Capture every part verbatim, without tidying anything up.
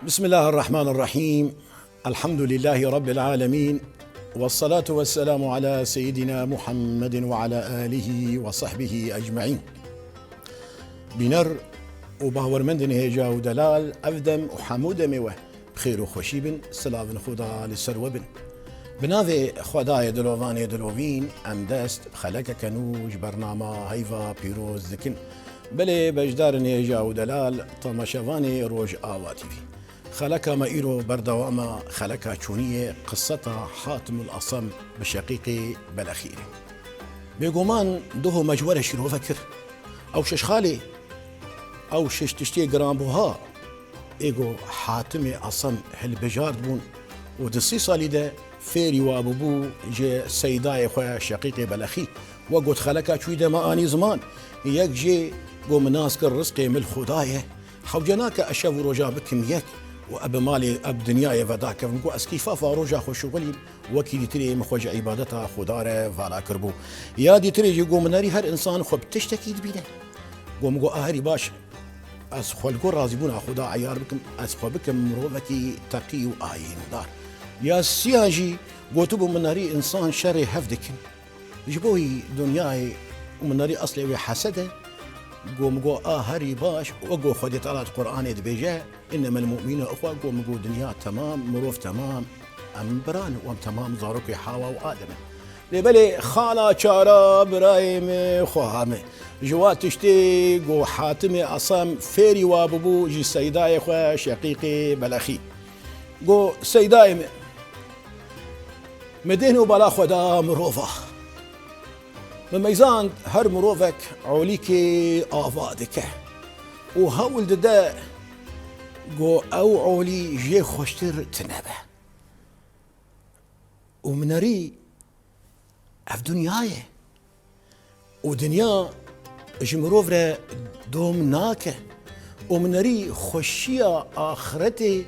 بسم الله الرحمن الرحيم. الحمد لله رب العالمين. والصلاة والسلام على سيدنا محمد وعلى آله وصحبه أجمعين. Bîner û bawermendên hêja û delal, ev dem û hemû demê we bi xêr û xweşî bin, silavên Xuda li ser we bin. Bi navê Xwedayê dilovanê dilovîn, em dest bi xelekeke nû ji bernama heyva pîroz dikin. Belê beşdarên hêja û delal, temaşevanê Rojava T V. Xeleka me îro berdewama xeleka çûniyê, qiseta Hatimul Asam bi Şeqîqê Belexî re. Bêguman doho me ji we re şîrove kir. Ew şeş xalê, ew şeş tiştê giranbuha, ê ku Hatimê Asam hilbijart bûn û di sî salî de fêrî wa bûbû ji seydayê xwe Şeqîqê Belexî. We got xeleka çûyî de me anî ziman. Yek jê got min nas kir rizqê min li Xuda ye. Hewce nake ez şev û roja bikim yek û ez bi malê, ez bi dinyayê vedakevim. Got ez kîfafa roja xwe şixulîm, wekî dîtirê min xwe ji îbadeta Xuda re vala kiribû. Ya dîtirê jî got min nerî her însan xwe bi tiştekî dibîne. Got min got a herî baş, ez xwe li gor razîbûna Xuda eyar bikim, ez xwe bikim mirovekî teqî û ayîndar. Ya siyan jî gotibû min nerî însan şerê hev dikin. Ji bo wî dinyayê û min nerî eslê wê hesed e, got min got a herî baş, wek ku Xwedê Teala di Qur'anê dibêje, "Innemel mu'minûne ihwe", got min got dinya temam, mirov temam, em biran û em temam zarokê Hawa û Adem in. Lê belê xala çara birayê min, xweha min. Ji wa tiştê got Hatimê Asam fêrî wa bûbû ji seydayê xwe Şeqîqê Belexî. Got seydayê min, Midên û bala xwe da mirova. Min meyzand her mirovek olîkê ava dike û hewl dide ku ew olî jê xweştir tune be. Û min nerî ev dinya ye. Û dinya ji mirov re dom nake. Û min nerî xweşiya axretê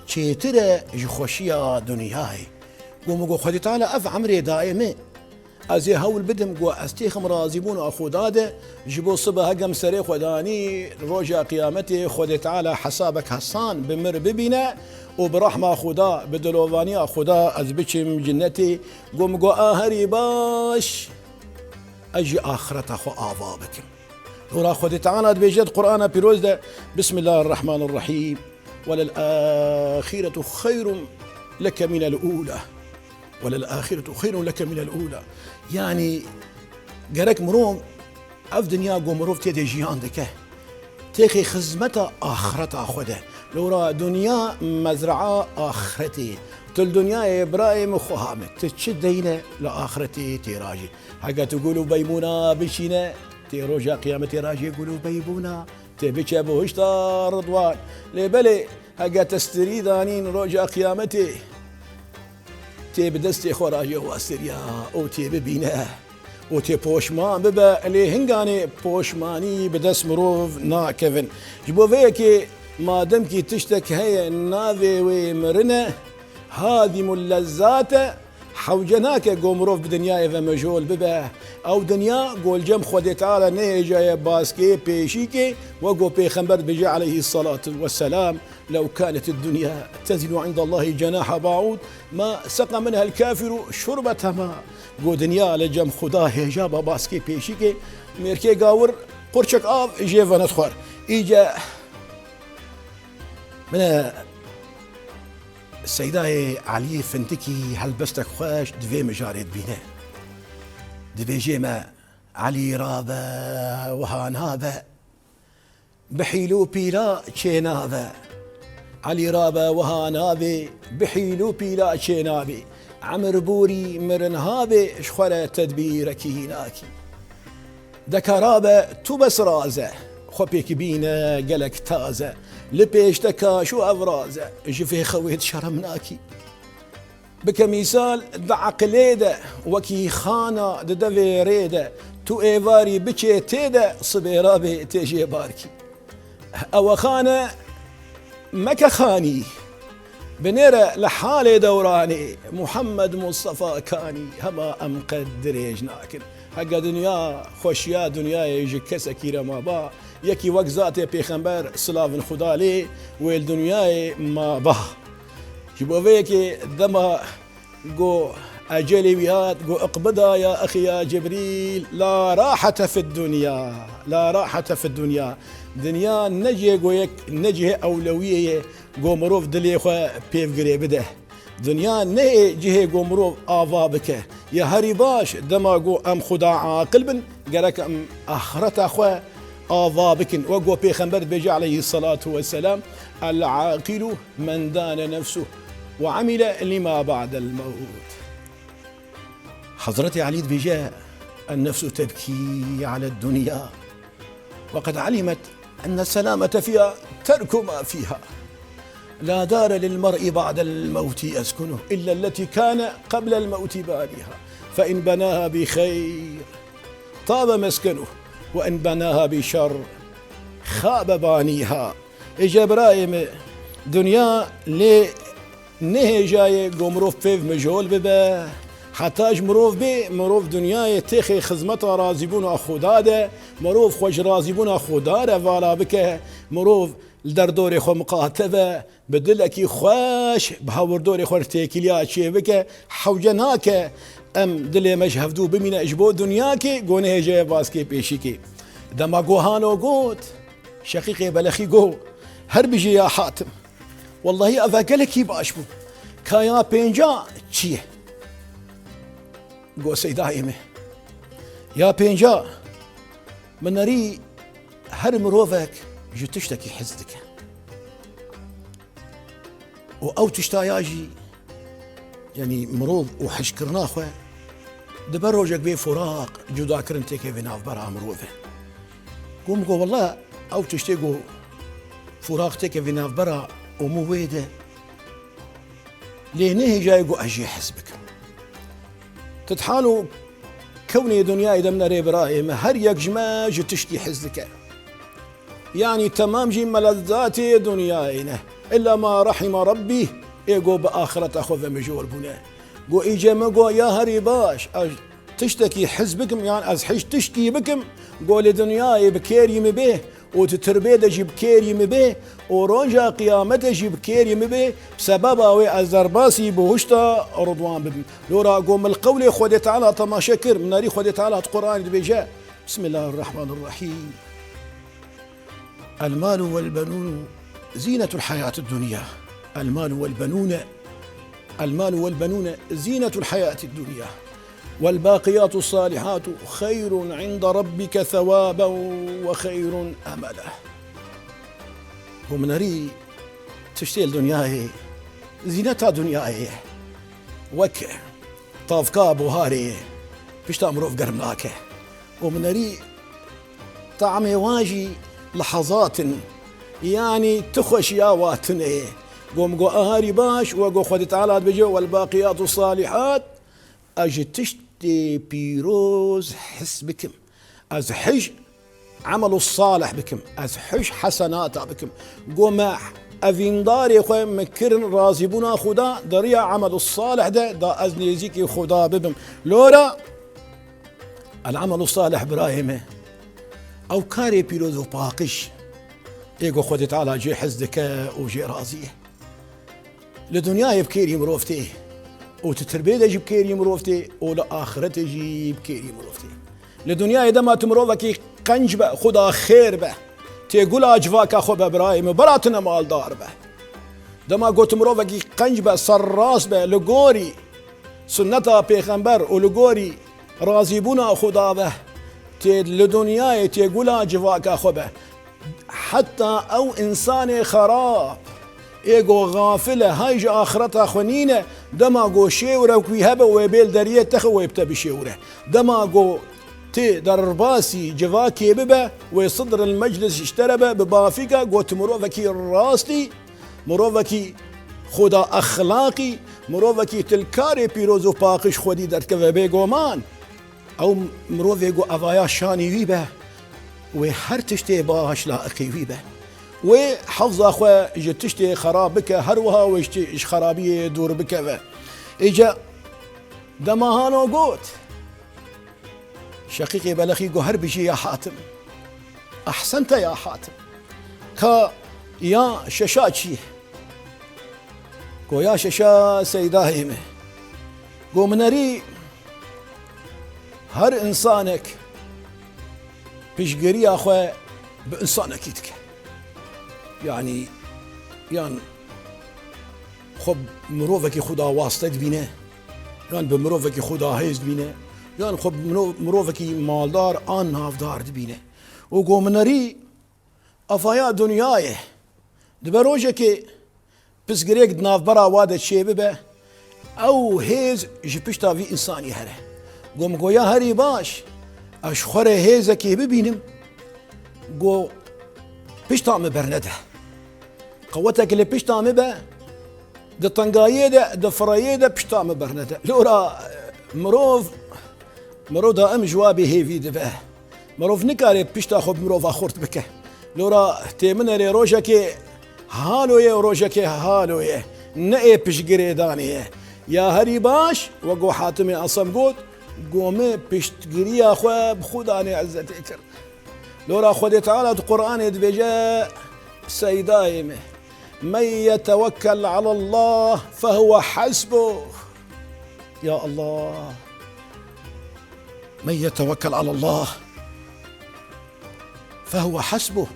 çêtir e ji xweşiya dinyayê. Got min got Xwedê Teala ev emrê daye min. Ez ê hewl bidim got ez têxim razîbûna Xuda de, ji bo sibe hegem serê xwe danî, roja qiyametê Xwedê Teala hesabek hesan bi mir bibîne û bi rehma Xuda, bi dilovaniya Xuda ez biçim cinnetê. Got min got a herî baş, ez jî axireta xwe ava bikim. Lora Xwedê Teala dibêje di Qur'ana Pîroz de, Bismillahirrahmanirrahîm, "Welel axiretu xeyrun leke minel ula. Welel axiretu xeyrun leke minel ula." Yanî gerek mirov ev dinya ku mirov tê de jiyan dike, têxê xizmeta axireta xwe de. Lora dinya mezraa axiretê. Tu li dinyayê birayê min xweha min, tu çi deyne li axiretê tê rajî. Heke tu gul û beymûna biçîne, tê roja qiyametê rajê gul û beybûna, tê biçe bihişta ridwan. Lê belê, heke te stirî danîn roja qiyametê, tê bi destê xwe rajê wastiriya û tê bibîne û tê poşman bibe, lê hinganê poşmanî bi dest mirov nakevin. Ji bo vê yekê mademkî tiştek heye navê wê mirin e, hadîmul lezzat e, hewce nake ku mirov bi dinyayê ve mijol bibe. Ew dinya ku li cem Xwedê Teala nehêjaye baskê pêşîkê, wek ku Pêxember dibêje aleyhî selatu weselam, "Lew kanet ed-dunya tezinu indallahi cenaha ba'ûd, ma seqa minhel kafiru şurbete ma." Got dinya li cem Xuda hêja ba baskê pêşîkê, mêrkê gawir qurçek av jê venedixwar. Îce min e Seydayê Elî Fintikî helbestek xweş di vê mijarê dibîne. Dibêjê me, "Elî rabe, wiha nabe." Bi hîl û pîla çênabe. Elî rabe wiha nabê, bi hîl û pîla çênabê. Emir borî mirin habê, ji xwe re tedbîrekî nakî. Deka rabe tu bes raze, xwe pêkî bîne gelek taze. Li pêş te kaş û evraze, ji vê xewê şerm nakî. Bike mîsal di eqilê de, wekî xana di devê rê de, tu êvarî biçê tê de, sibê rabê tê jê barkî. Ewe xane meke xanî, binêre li halê dewranê, Muhammed Mustafa Kanî, hema em qet dirêj nakin. Heke dinya xweşiya dinyayê ji kesekî re maba, yekî wek zatê pêxember silavin Xuda lê, wê li dinyayê ma ba. Ji bo vê yekê dema got ecelê wî hat, got, "Iqbida ya exî ya Cibrîl, la rahete fid dunya, la rahete fid dunya." Dinya ne cihê got yek, ne cihê ewlewiyê ye, got mirov dilê xwe pêv girê bide. Dinya ne yê cihê got mirov ava bike. Ya herî baş, dema got em xuda aqil bin, gerek em axireta xwe ava bikin. Wek got Pêxember dibêje aleyhissalatu vesselam, "El aqilu men dane nefsuh ve amile lima ba'del mevt." Hazreti Elî dibêje, "En nefsu tebkî aled dunya." وقد علمت أن السلامة فيها ترك ما فيها. لا دار للمرء بعد الموت يسكنه إلا التي كان قبل الموت بانيها، فإن بناها بخير طاب مسكنه، وإن بناها بشر خاب بانيها. Ê cebrayê me, dinya lê nehêjayê ku mirov pêv mijol bibe. Heta ji mirov bê, mirov dinyayê têxê xizmeta razîbûna Xuda de, mirov xwe ji razîbûna Xuda re vala bike, mirov li derdorê xwe miqate be, bi dilekî xweş bi hawirdorê xwe re têkiliya çêbike, hewce nake em dilê me ji hevdû bimîne ji bo dinyakê, ku nehêjayê baskê pêşîkê. Dema ku hano got, Şeqîqê Belexî got, "Her bijî ya Hatim." Wellahî eva gelekî baş bû. Ka ya pênca çi ye? Got Seydayê me. Ya pênca, min nerî her mirovek ji tiştekî hez dike. Û ew tişta ya jî, yanî mirov û hişkirina xwe, dibe rojek bê firaq, cudakirin têkevê navbera mirov e. Got, min got, "Wela ew tiştê ku firaq têkevê navbera û min wê de, lê nehêjayê ku ez jê hez bikim." Tu di hal û kewnê dinyayê de min nerê birayê me, her yek ji me ji tiştî hez dike. Yanî temam jî melezzatê dinyayê ne. Îlla ma rehîme Rabbî, ê ku bi axireta xwe ve mijol bûne. Got, îce min got, ya herî baş, ez tiştekî hez bikim, yan ez hej tiştî bikim, got li dinyayê bi kêrî min bê û di tirbê de jî bi kêrî min bê û roja qiyametê jî bi kêrî min bê, bi sebeba wê ez derbasî bihuşta Ridwan bibim. Lora got, min li qewlê Xwedê Teala temaşe kir, min nerî Xwedê Teala di Quranê dibêje, Bismillahirrahmanirrahîm. المال والبنون زينة الحياة الدنيا. المال والبنون، المال والبنون زينة الحياة الدنيا. والباقيات الصالحات خير عند ربك ثوابا وخير أملا. Got, min nerî tiştê li dinyayê, zîneta dinyayê ye. Wek tavka buharê ye, pişta mirov germ nake. Got, min nerî Tamê wan jî lehezat in. Yanî tu xweşiya wa tune ye. Got, min got, a herî baş, wek ku Xwedê Teala dibêje, "Wel baqiyatu salihat", ez ji tiştê pîroz his bikim. Ez hij emelu salih bikim. Ez hij hesenata bikim. Got, me evîndarê xwe min kirin razîbûna Xuda, di riya emelu salih de da ez nêzîkî Xuda bibim. Lora El-amelu salih, birayê me, ew karê pîroz û paqij ê ku Xwedê Teala jê hez dike û jê razî ye. Li dinyayê bi kêrî mirov tê û tu tirbê de jî bi kêrî mirov tê û li axretê jî bi kêrî mirov tê. Li dinyayê dema tu mirovekî qenc be, xuda xêr be, tê gula civaka xwe be, birayê min, bera tune maldar be. Dema got mirovekî qenc be, serrast be, li gorî sunneta pêxember û li gorî razîbûna Xuda be, tê li dinyayê tê gula civaka xwe be. Heta ew însanê xerab, ê go xafil e, hay ji axireta xwe nîne, dema go şêwrek wî hebe, wê bê li deriyê texe, wê bi te bişêwre. Dema go tê derbasî civakê bibe, wê sidr el meclis ji te re be, bi bafîka go tu mirovekî rastî, mirovekî xuda exlaqî, mirovekî tu li karê pîroz û paqij xwedî derdikeve. Bêgoman, ew mirovê ku evaya şanî wî be, wê her tiştê baş laiqî wî be. Wê hefza xwe ji tiştê xerab bike, her wiha wê ji ti-, ji xerabiyê dûr bikeve. Îca dema hano got, Şeqîqê Belexî got, her bijî ya Hatim. Ehsente ya Hatim. Ka Ya şeşa çi ye? Go ya şeşa Seydayê me. Go min erî her insanek piştgiriya xwe bi insanekî dike. Yanî, yan xwe bi mirovekî xwe da waste dibîne, yan bi mirovekî xwe da hêz dibîne, yan xwe bi miro-, mirovekî maldar an navdar dibîne. Û go min erî, Avaya dinyayê dibe rojekê pirsgirêk di navbera wa de çêbibe, ew hêz ji pişta vî însanî here. Go min go ya herî baş, ez ji xwe re hêzekê bibînim, go pişta min bernede. Qewetek li pişta min be, di tengayiyê de, di fireyê de pişta min bernede. Lora mirov, mirov daim ji wa bêhêvî dibe. Mirov nikare pişta xwe bi mirova xurt bike. Lora têmine rê rojekê halo ye û rojekê halo ye. Ne ê piştgirêdanê ye. Ya herî baş, wek ku Hatimê Esem got, go min piştgiriya xwe bi Xudanê ezzetê kir. Lora Xwedê Teala di Qur'anê dibêje, Seydayê me, "Men yetewekkel alallah fehuwe hasbuh." Ya Allah. "Men yetewekkel alallah fehuwe hasbuh."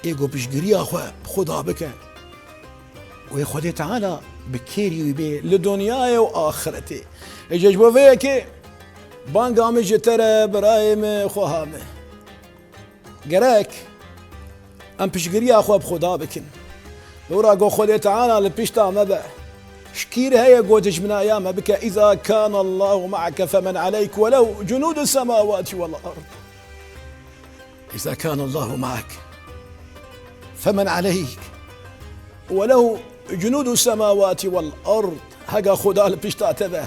Ê ku piştgiriya xwe bi Xuda bike, wê Xwedê Teala bi kêrî wî bê li dinyayê û axretê. Ê ji bo vê yekê banga min ji te re, birayê min, xweha min. Gerek em piştgiriya xwe bi Xuda bikin. Lora go Xwedê Teala li pişta me be, şikîr heye go dijminaya me bike, "Îza kana Allahu ma'ake femen aleyk welew cunudu semawati vel ard." "Îza kana Allahu ma'ak femen aleyk welew cunudu semawati vel ard." Hega Xuda li pişta te be,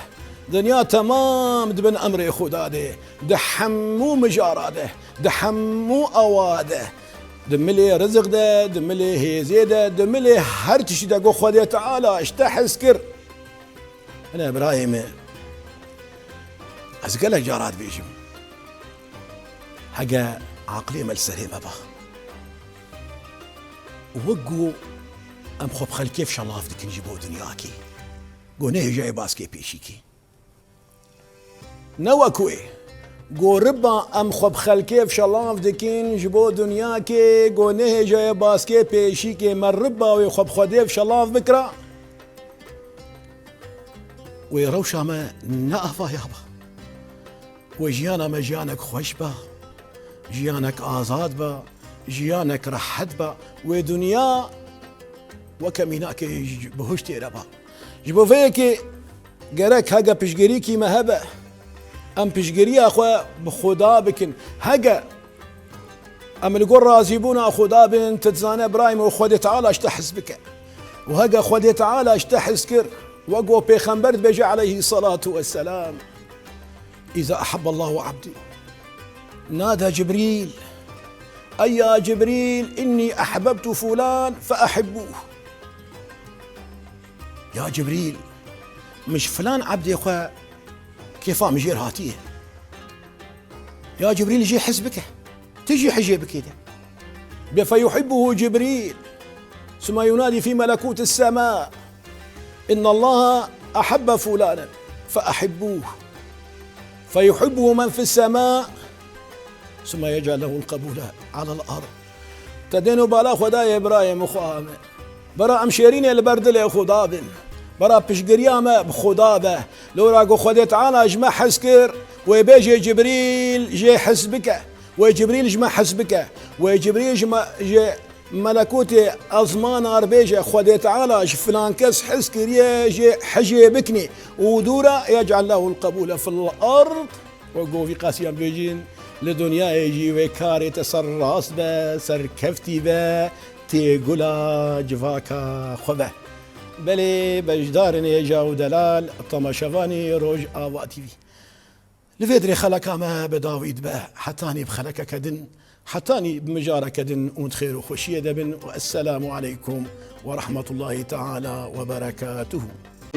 dinya temam di bin emrê Xuda de, di hemû mijara de, di hemû awa de, di milê rizik de, di milê hêzê de, di milê her tiştî de ku Xwedê Teala ji te hez kir. Hine birayê me, ez gelek cara dibêjim, hege aqilê me li serê me ba, wek ku em xwe bi xelkê fişelav dikin ji bo dinyakê, go nehêjayê baskê pêşî kê. Ne wek wê. Go riba em xwe bi xelkê fişelav dikin ji bo dinyakê, go nehêjayê baskê pêşî kê, me riba wê xwe bi Xwedê fişelav bikira, wê rewşa me ne avaya ba. Wê jiyana me jiyanek xweş ba, jiyanek azad ba, jiyanek rehet ba. Wê dinya weke mînakê ji bihuştê re ba. Ji bo vê yekê gerek hege piştgirîkî me hebe, em piştgiriya xwe bi Xuda bikin. Hege em li gor razîbûna Xuda bin, tu dizane birayê min, û Xwedê Teala ji te hez bike. Û hege Xwedê Teala ji te hez kir, wek ku Pêxember dibêje aleyhî selatu wesselam, "Îza ehebbe Allahu abdî, nade Cibrîl, ey ya Cibrîl, innî ehbebtu fulan fe ehibbûh." Ya Cibrîl, min ji filan ebdê xwe kêfa min jêr hatiye. Ya Cibrîl jê hez bike. Tu jî hejê bikê de. Be feyuhibbuhu Cibrîl. Suma yunadî fî melekûtis sema. Innallaha ehebbe fulanen. Fe ehibbuh. Feyuhibbuhu men fis sema. Suma yec'al lehul qebûle alel ard. Te dên û bala Xwedayê birayê min, xweha me. Bera em şêrînê li ber dilê Xuda bin. Bera piştgiriya me bi Xuda be. Lora ku Xwedê Teala ji me hez kir, wê bêjê Cibrîl jê hez bike. Wê Cibrîl ji me hez bike. Wê Cibrîl ji me, ji melekûtê ezmana re bêje, Xwedê Teala ji filan kes hez kiriye, jê hejê bikinê. Û dûra yec'al lehul qebûle fil ard. Wek ku vî qasiyan bêjin, li dinyayê jî wê karê te ser rast be, serkeftî be, têgula civaka xwe be. Belê, beşdarên hêja û delal, temaşevanê Rojava T V. Li vê dirê xeleka me bi dawî dibe, hetanî bi xelekeke din, hetanî bi mijareke din hûn di xêr û xweşiyê de bin û esselamu aleykum we rehmetullahî teala we berekatuhu.